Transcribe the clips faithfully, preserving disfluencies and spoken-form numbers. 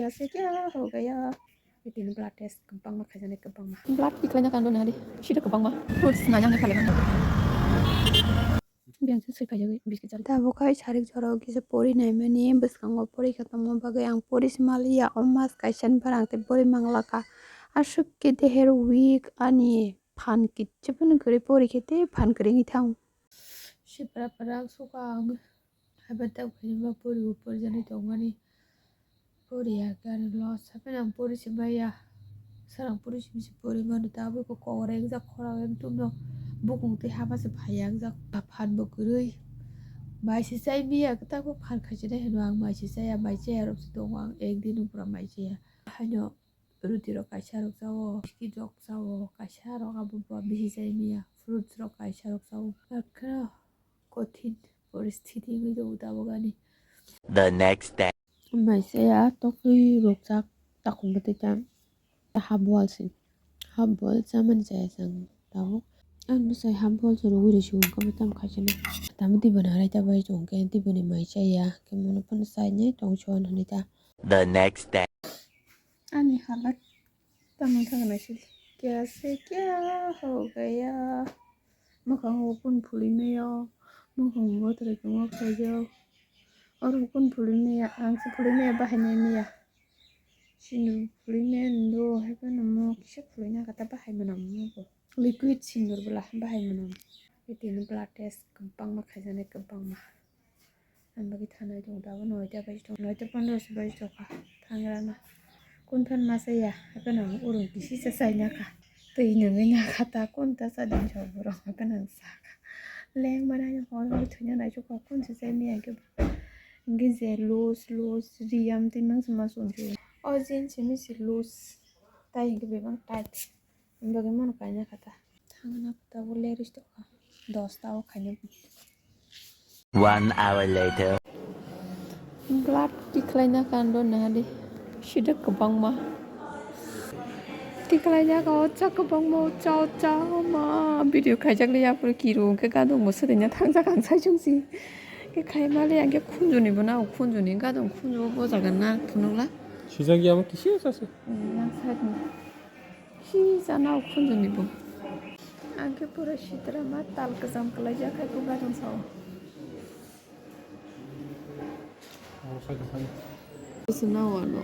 Ase kya ho gaya? Tini blood test kwbangma khaijaknai, kwbangma. Blood tikhlaina kando nadi. Sida kwbangma. Fruits nanya ni phale mano. Biyang se soi phaijagwi biscuit jal. Tabuk hai sarik jorao kisa pori naimani, bwskango pori kha tongma bagwi ang pori se maliya, o mas kaisa ni barang tei pori manglakha. Aswk ke deher weak ani phan kichu phano kwrwi pori khe tei phan kwrwi wngwi thango. Sipra prak suka ang. Haiba tak phaima pori bo porjani tongmani. Pori ya khe ani loss. Hapheno ang pori se maya. Sarang pori se misi pori mano ta abo khe kokore ekjak khorang ekdom no bukung tei hama se phai ya ekjak. Phan bo kwrwi. Mai se chai maya khe ta bo phan khai se nai hino ang mai se chaya, mai chaya rok se tongo ang ek din o pura mai chaya. Haino ruti rok kaisa rok chao, biscuit rok chao, kaisa rok abo bo bisi chai maya. Fruits rok kaisa rok chao. Hakhe kothin poristhiti wngwi tongo tabuk ani. The next day. Mai chaya tokri rwkjak takung bwtwi ta half boil se. Half boil chamani chaya chwng tabuk. Ang bwsai half boil se rwgwi rw sio khe tamo khaisa no. Tamo tiboni harai ta bai chwng khe tiboni mai chaya khe mono phano chainai tong chuan hwnwi ta. The next day. Ani halat tamo thangna sidi. Kya se kya ho gaya? Mwkhang o kun phulwi maya, mwkhang o bothrai kwma khaijak. Oro kun phulwi maya, ang se phulwi maya, bahai nai maya. Sindur phulwi maya ndo, hai phano mo kisa phulwi na kata bahai mwnam mo bo. Liquid sindur bwla bahai mwnam. Tini blood test kwbangma khaijaknai, kwbangma. Ang bagwi thanai tongo, tabuk noita baji tongo, noita pondro se baji tongkha. Thangrana kun phan ma chaya, hapheno ang urung kisi cha chaina kha. Twi nungwi na kha ta, kun ta cha din sa borok, hapheno ang cha kha. Leng mani hor hor thwina naichukha, kun se chai maya khe. Hingke je loose loose riyam twi mang se ma song song. O jeans se misi loose, tai hingke bebak tight. Bagwi mano kaina kha ta. Thangna tabuk lerwi tongkha. Dosta o khaina. One hour later. Blood tikhlaina kando nahadi. Sida kwbangma. Tikhlaina ka o cha kwbangma o cha o cha ma. Video khaijak le yapro kiru ke gadong bo sudina thangjak ang sai chungsi. Ke khaimali ang ke khunjuni bo na o khunjuni gadong khunju bo jaga na phunukla. Sijak ya mo kisi o chase. Yang side ni. Hi jana o khunjuni bo. Ang khe pura sitra ma tal kwcham kwlaijak hai buga tong sao. Sina wano.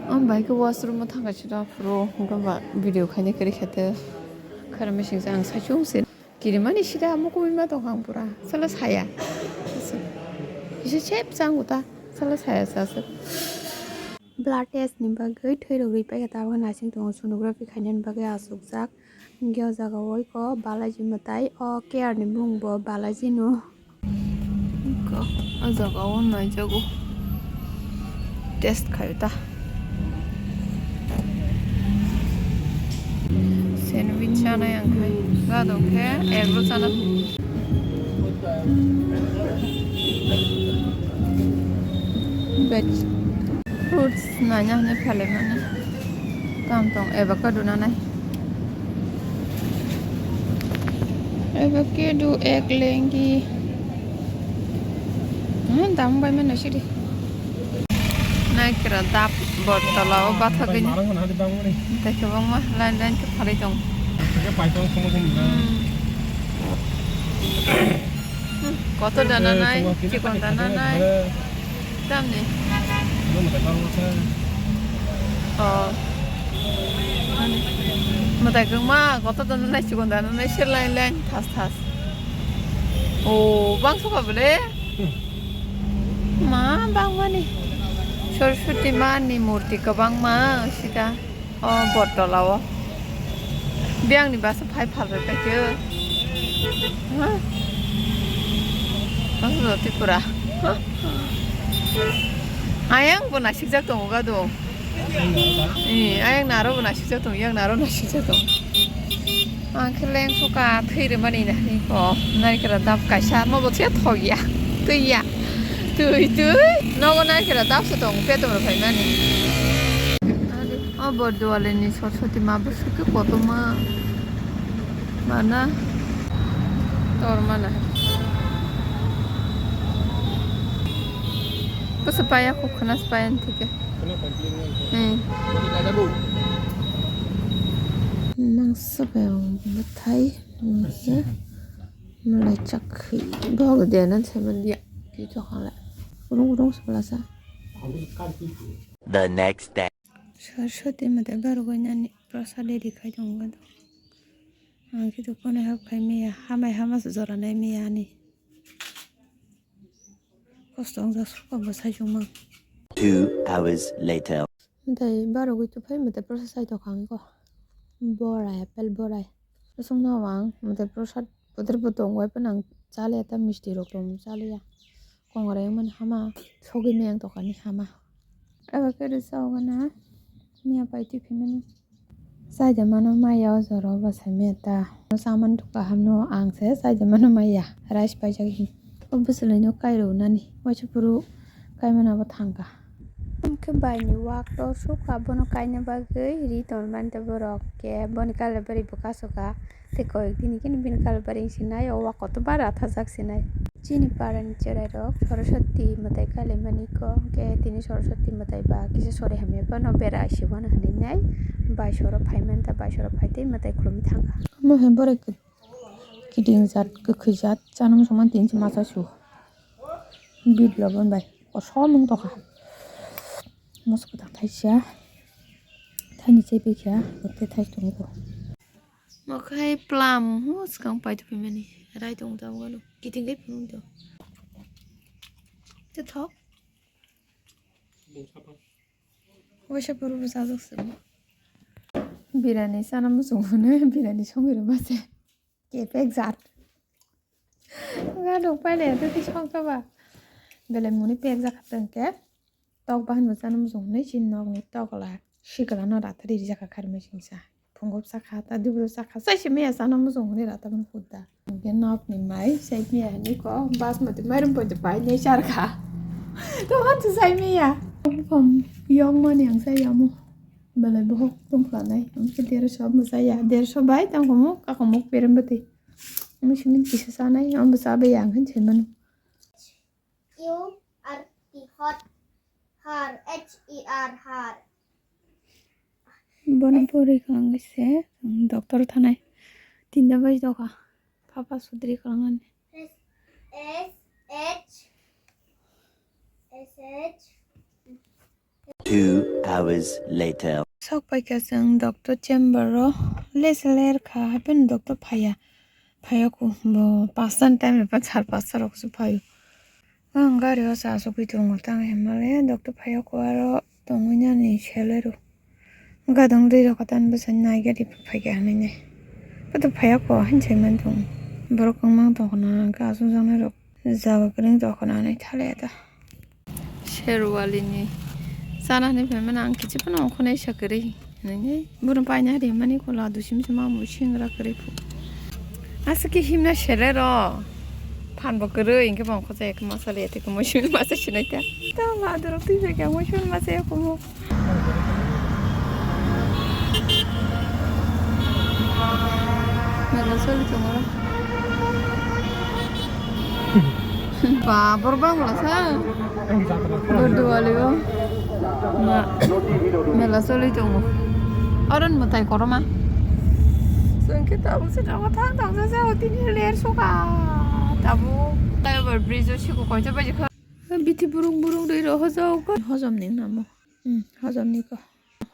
Ang bai khe washroom o thangkha sida phuru hwnkhe ba video khaina kwrwi kha te. Khara missing se ang saichung se. Kirimani sida amo kubui ma tongkha ang pura. Salo saya. Kisa chep changu ta. Salo saya sa aswk. Blood test ni bagwi thwi rwgwi paikha tabuk naising tongo sonography khainani bagwi achukjak. Hingke o jaga o iko Balaji mwtai o care ni bumung bo Balaji no. Iko o jaga o naijago. Test khaio ta. Sandwich chanai ang khai. Gadong khe egg roll chana. Veg fruits nanya hwnwi phalai mani. Tam tong avocado nanai. Avocado, egg lengi. Hmm, dam bai mano sidi. Naikra dap bottola o bathagwi. Tei kwbangma line line khe phalwi tong. Hmm. Hmm, kotor dana nai, chikon dana nai. Tamni. Oh. Mwtai kwbangma kotor dana nai, chikon dana nai, se line line thas thas. Oh, bangsa ba bole. Ma bangmani. Saraswati ma ni murti kwbangma sida. O bottola o. Biyang ni basa phai phalbai paikhe. Ha? Bangsa Tripura. Ha? Ayang bo nasikjak tongo gado. Eh, ayang naro bo nasikjak tongo, yang naro nasikjak tongo. Ang khe leng soka thwi rwmani na hinwi kok. Naikra dap kaisa, mo bo se thok ya. Twi ya. Twi, twi. Nogo naikra dap se tongo, petom rw phaimani. Are, o Borduwali ni Saraswati ma bwswk khe kotorma. Mana? Tor mana. Bwsa paya kho khwna se paya thike. Hmm. Mangsa bayong bwthai mangsa malai chakhi bog de nan se mandia. Ki to khala. Urung urung se pala sa. The next day. Saraswati mate barugoi nani prasad ready khai tongo. Ang khe to phone hap khai maya, hamai hama se jora nai maya ani. Kosto wngjak suka bo sai chwngmang. Two hours later. Tei barugoi to phai mate prasad sai tokha ang ko. Borai, apple borai. Bosong no ang mate prasad Botor bo tongo, bai phano ang chaliya ta misti rok tong chaliya. Kongrai wngmani hama, sogwi maya wng tongkha ni hama. Abo khe rwsa o gana miya pai twi phimani. Chaida mano maya o jora o bwsai maya ta. Chamani thok kaham no ang se chaida mano maya. Rice paijak hi. O bwswlwi no kai rw nani. Waisa phuru kai mano bo thang kha. Hwnkhe bai ni wak to sukha bono kaina bagwi ri tongmani tei borok khe boni kalabari bo kasu kha tei koi bini khe bini kalabari wngsinai o wak kotor bar athajak sinai. Chini para ni cherai rok Saraswati mwtai kailaimani kok hwnkhe tini Saraswati mwtai ba kisa sori hamya phano bera aisi mano hinwi nai bai soro phaimani ta bai soro phaitwi mwtai khulumwi thangkha. Omo hai borok kiting jat kwkhwi jat chana muchungmani tini se masa su bit lobo bai kosom wng tongkha. Moso kwthang thaisa, thaini chebikha, tei thai tongo. Mokhai plum, o swkang paithago mani, rai tongo tabuk ano, kiting khe phunuk do. Tei thok. Waisa phuru bwchajak se. Birani chana muchung hwnwi, birani songwi rwma se. Kepek jat. Gadok pailai tei songkha ba. Belai muni pek jakha tongkhe. Tok bahan bo chana muchung hwnwi chini nokni tokla sikla no rathari rijak kha kharmai singsa. Phungo bwsa kha ta dibro bwsa kha sai se maya chana muchung hwnwi rathar no hutta. Hwnkhe nokni mai sai maya hinwi kok basmati mairum poito pai nai char kha. Tongkha se sai maya. Yokmani ang sai yamo. Belai bohok tongphla nai. Ang khe derso bwsa ya. Derso bai tangkhomo kakomok perembwtwi. Omo simi kisa chanai, omo cha bai ya, ang khe se mano. U R T hot, har, H E R, har. Bono pori khlangwi se, ang doctor thanai. Tinta bai doka. Papa sudri khlangani. S H, S H. Two hours later. Sok paikha chwng doctor chamber o, les ler kha, hapheno doctor phaiya. Phaiya kho bo pasta ni time rok sar pasta rok se phaio. Ang gari o cha asugwi tongo tang himale doctor phaiya kho aro tongwi nani selero. Gadang dui rok atan bwsai nai gari phaikha hinwi nai. Boto phaiya kho hinwi sai man tongo. Borok wng mang tongkha na hwnkhe aswk jaknai rok. Jaga kwrwng tongkha na hinwi thaliya ta. Sherwali ni chana hinwi phaimani ang kichi phano ongkhornai sa kwrwi hinwi. Bono paina rimani kula duisimisa mamung singra kwrwi phu. Aswk khe himna serero. Phan bo kwrwi hinkhe bo ongkhorjak masa le tei kwmwi simi masa sinai ta. Ta ma dorok twi bai khe mui simi masa ya kumu. Mela soli tongo. Ba, borok bangla sa. Bor Diwali o. Ma, mela soli tongo. Aron mwtai koroma. Sengke tabuk se tongo thang thang sa sa tini ler soka. Tabuk. Flyover bridge o siko koito baji kha. Bithi burung burung rwi rw hojok. Hojom ni namo. Hmm, hojom ni ko.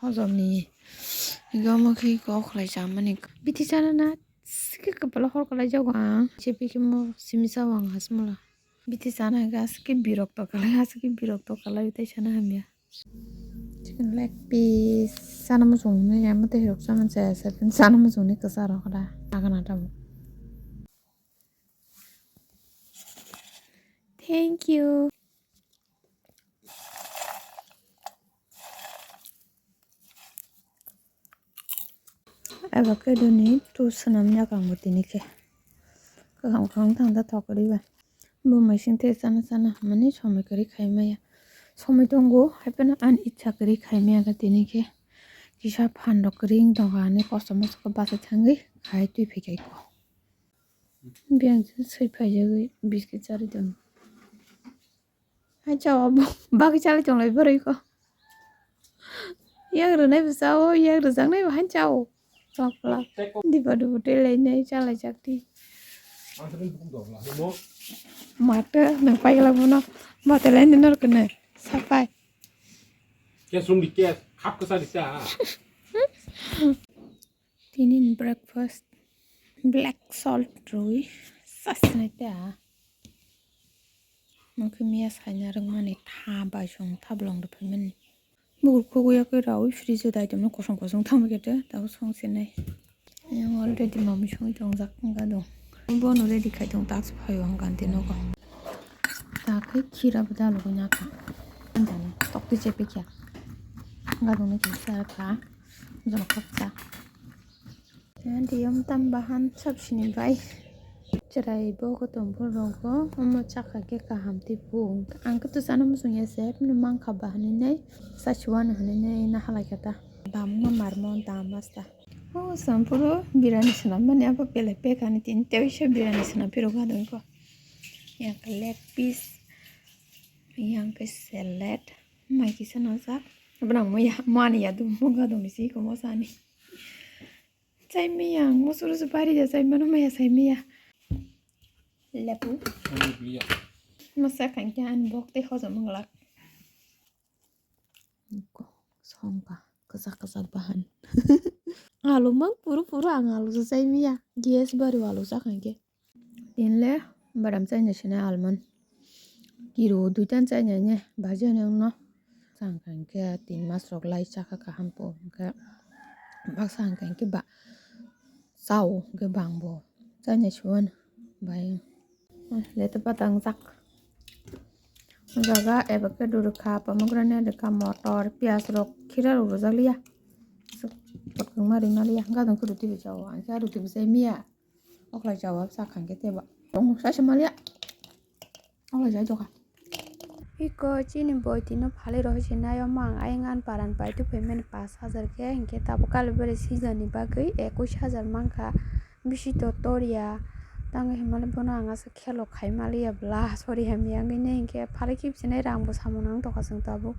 Hojom ni. Higo mo khi ko khlai chamani. Bithi chana na. Sike kwpalo hor kwlai jago ang. Chepi khe mo simi sao ang hasmala. Bithi chana ga sike birokto kwlai, asike birokto kwlai tei sana hamya. Chicken leg piece. Sana muchung ni ya mate hirok chama chaya sa. Sana muchung ni kwsa rok da. Agana tamo. Thank you. Avocado ni tu swnam yak ang bo tini khe. Kwkham kwkham thang da thok kwrwi ba. Bo machine tei chana chana hinmani somoi kwrwi khai maya. Somoi tongo, hai phano ani icha kwrwi khai maya khe tini khe. Kisa phan rok kwrwi wng tongkha, ani kosto mosto khe bachai thangwi khai twi phai kha iko. Biyang swi phaijagwi biscuit charwi tongo. Hai chao abo. Bagwi chalai tonglai boroi ko. Yak rwnai bo chao, yak rwjaknai bo hai chao. Plak plak. Diba dubu tei lainai chalai chakti. Mata nang paigala bono. Mata lainai nor kene. Sapai. Kes rung di kes. Hap kesa di sa. Tinin breakfast. Black salt rui. Sasnai ta. Mungkin miya saina rwngmani tha bai song thablong rwphaimani. Bukur khuguya khe raui fridge o daitomno kosong kosong thangbai khe tei tabuk song sinai. Ayang already mami songwi tongjak wngkha dong. Bono ready khai tong task phaio ang kanti nogo. Ta khe khira bo dalogwi nakha. Anjani tokti chepi kha. Gadong ni kisa kha. Jono khaksa. Tiyam tam bahan sabsini bai. Chwrai bo kotom phuru rokgo omo chakha khe kaham tei pung. Ang khe to chana muchung ya se, phano mankha ba hinwi nai, sachwano hinwi nai na halai kha ta. Dam ma marmo dam asta. O sampuru birani swnam mani abo belai pek ani tin tei se birani swnam phiro gadon ko. Yang khe leg piece, yang khe salad, mai kisa najak. Abo nang mui ya, mani ya dum mo gadon ni si ko mo sani. Chai miya, ang musu rusu pari ja chai mano maya chai miya. Lepu. Masa kangkhe ani bok tei hojom wng lak. Songkha kwchak kwchak bahan. Alu mang puru puru ang alu sa chai miya. Gas bari alu sa kangkhe. Tinle badam chaina sinai almond. Kiru duitan chaina ne bhaji ani wngno. Chang kha hwnkhe tin mas rok lai chakha kaham po hwnkhe baksa hwnkhe hwnkhe ba chao hwnkhe bang bo chaina siwan bai leto patang jak. O jaga avocado rwkha, pomegranate rwkha, motor, piyaj rok khira rok rwjak liya. Kotkang ma rima liya gadang khe ruti bo chao ang khe ruti bo chai miya. Oklai jawab sakha hwnkhe teibo. Tong saisa maliya. Oklai jai dokha. Iko chini boitino phalwi rohor sinai omo ang ayang an paran paitu phaimani pash hajar khe, hinkhe tabuk kalibari season ni bagwi ekush hajar mankha. Bisi to toriya. Tangwi hinmale bono ang asa khelo khai maliya bla sori hamya wngwi ne hinkhe phalwi khibsinai rang bo samung nang tokha chwng tabuk.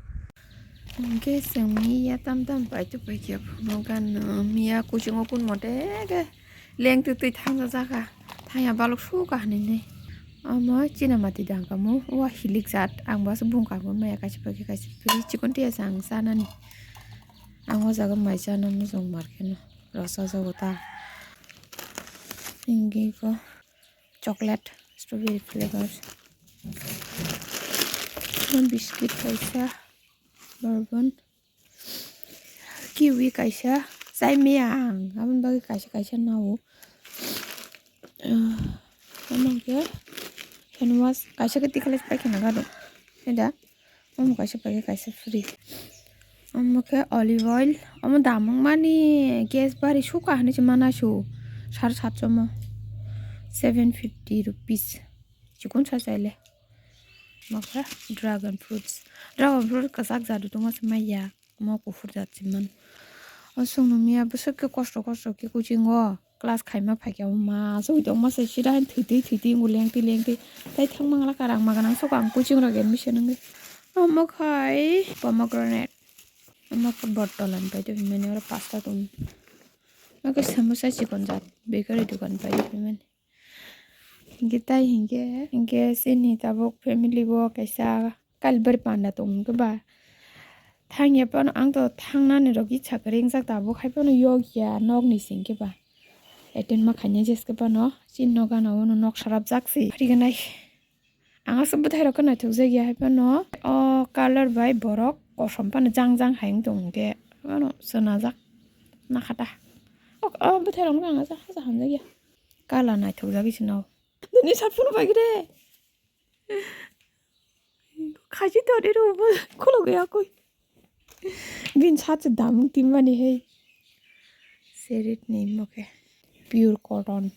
Hinkhe chwng miya tam tam paitu paikhe phunukgano miya kuchungo kun mote khe. Lengtwi twi thangsa jakha. Thangya balok sukha hinwi. Omo china mati dangkamo. Wa hilik jat. Ang bo aswk bungkha bo maya kaisa paikhe kaisa. Pili chikon tiya sa ang chanani. Ang o jaga mai chana mujung markheno. Rosa jago ta. Hingi ko chocolate strawberry flavor. Biscuit kaisa. Bourbon. Kiwi kaisa chai maya ang aboni bagwi kaisa kaisa nao. Ah, omo khe hand wash kaisa khe tikhlai paikhe naga do. Heda omo kaisa paikhe kaisa free. Omo khe olive oil, omo dam wngmani gas bari sukha hinwi se mana su sare satso mo seven fifty rupees. Chikon sa chaile. Omo khe dragon fruits. Dragon fruit kwchak jadu tongma se maya. Omo kuphur jat se man. O chwng nung miya bwswk khe kosto kosto khe coaching o class khaima phaikhe omo ma aswk tongma se sida hin thwitwi thwitwi wngwi lengtwi lengtwi. Tai thang mangla ka rang ma gwnang soko ang coaching rok admission wngwi. Omo khai pomegranate. Omo khe bottle ani pai tongmani oro pasta tong. Omo khe samosa chikon jat bakery dokan pai tongmani. Hinkhe tai hinkhe, hinkhe chini tabuk family o kaisa kalibari panda tong hinkhe ba. Thangya phano ang to thangnani rok itsa kwrwi wngjak tabuk hai phano yokya nokni se hinkhe ba. Attend ma khainai jeske phano chini nok gana o nok sarapjak se. Phariganai. Ang aswk bwthai rok khe naithok jak ya hai phano o colour bai borok kosom phano jang jang hai wng tong hinkhe phano chwna jak nakhata. O bwthai rok no ang aswk hamjak ya. Kala naithok jagwi se no. Nini sat phuru bai khe de. Khachi to de ro bo khulugwi akoi. Bini sat se damung timmani he. Serit ni mo khe pure cotton.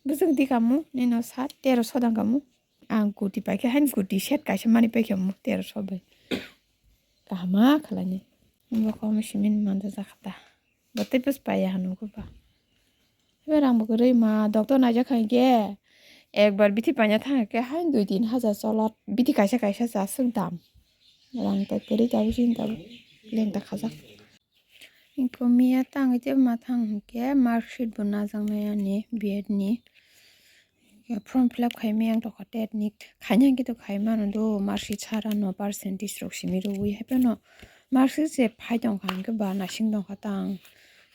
Bwswk di kamu nino sat tero so dang kamu. Ang kuti pai khe hain kuti set kaisa mani pai khe mo tero so bai. Kahama khalai ni. Bo komo simin manda jakha ta. Bo tei bwswk pai ya hanu khe ba. Ebe rang bo kwrwi ma doctor naijak kha hinkhe Ekbar bithi paina thang khe hai dui tin hajar cholat. Bithi kaisa kaisa cha swk dam. Rang ta kwrwi tabuk chini tabuk lengta khajak. Ingko miya tang ite ma thang hwnkhe marksheet bo najaknai ani B Ed ni. Form fill up khaimai ang tokha tet ni. Khaina hwnkhe to khaimano do marksheet sara no percentage rok simi rwui hai phano marksheet se phai tongkha hwnkhe ba naising tongkha tang.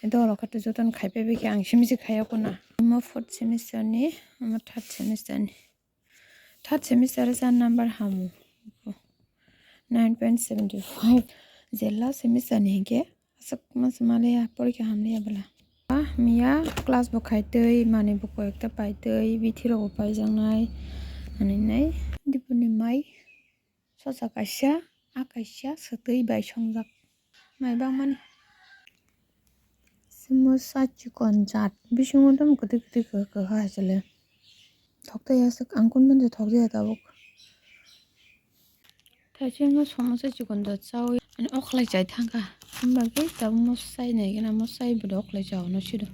Doro khe to jotono khaipai bai khe ang simi se khaiya khuna. Omo fourth semester ni, omo third semester ni. Third semester o char number hamu. Nine point seventy five. Je last semester ni hwnkhe aswk ma se maliya porikha hamliya bwla. Ah, miya class bo khaitwi, manwi bo koi ekta paitwi, bithi rok bo paijaknai. Ani nai dipuni mai sosa kaisa, a kaisa swtwi bai songjak. Mai bangmani. Samosa chikon jat. Bisingo tamo kwtwi kwtwi kwkha hai chwle. Thoktai aswk ang kun manja thokjaya tabuk. Thaisingno samosa chikon jat chawi. Ani okhlai chai thangkha. Hwnba khe tabuk mosai nai gana mosai bwdw okhlai chao no sido.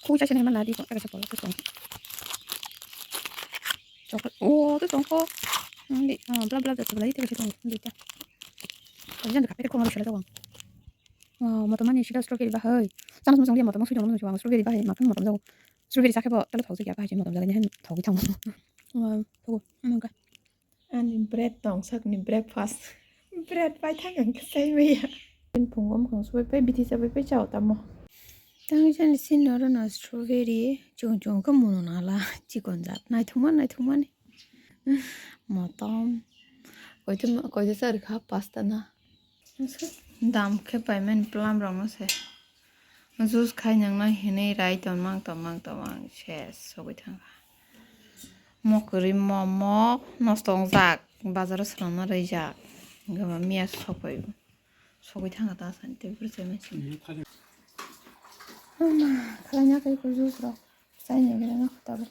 Khuja se nai ma ladi ko aga se polo to tong. Chocolate. Oh, to tong ko. Nang di, ah, bla bla jat bla ite se tong. Di ta. Khuja de kape ko ma shala to. Wow, motom ani sida strawberry bahai. Chana sum sum dia motom sui dong sui strawberry bahai makan motom jago. Strawberry sakhe bo tala thok jagya bahai motom jago nehen thok thang. Wow, thok. Ano ka. Ani bread tong sakni breakfast. Bread pai thang ang sai maya. Phung om khang sui pai bithi sabai pai chao tamo. Tang jani sin noro na strawberry chung chung khe muno nala chikon jat naithokma naithokmani. Motom. Koito koito chari kha pasta na. Dam khe paimani plum rok no se. Juice khai nang nai hinwi rai tongmang tongmang tongmang ses sogwi thangkha. Mo kwrwi momo nosto wngjak bazaro swrangna rwijak. Hwnkhe ba miya sokoi sogwi thangkha ta sani tei bwrwi chai mansi. Ama khlaina khe juice rok chaina gana tabuk.